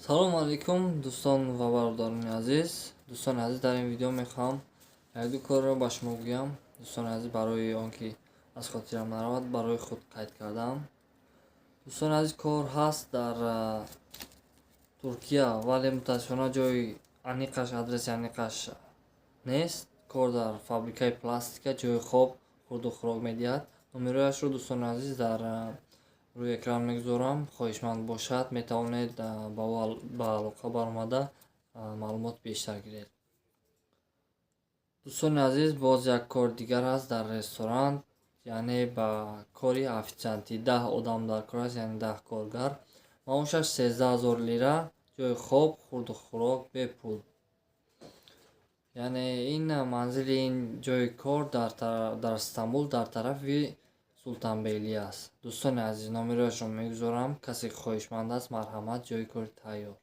Салому алайкум, дӯстон ва бародарони азиз. Дӯстони азиз, дар ин видео мехоҳам якду корро ба шумо гӯям. Дӯстони азиз, барои он ки аз хотирам наравад, барои худ қайд кардам. Дӯстони азиз, кор ҳаст дар Туркия, вале мутаассифона ҷои аниқаш, адреси аниқаш нест. Кор дар фабрикаи пластика, ҷои хоб, хурду хӯрок медиҳад. Номерояшро, дӯстони азиз, дар рӯи экран мегузорам. Хоҳишманд бошад, метавонед ба алоқа баромада, маълумот бештар гиред. Дӯстони азиз, боз як кор дигар ҳаст дар ресторан, яъне ба кори офитсиантӣ 10 одам дар кор аст, яъне 10 коргар. Маошаш 13 000 лира, ҷои хоб, хурду хӯрок бепул. Яъне ин манзили ин ҷои кор дар Стамбул, дар тарафи Султанбейлӣ аст. Дӯстони азиз, номерояшро мегузорам. Касе ки хоҳишманд аст, марҳамат, ҷои кори тайёр.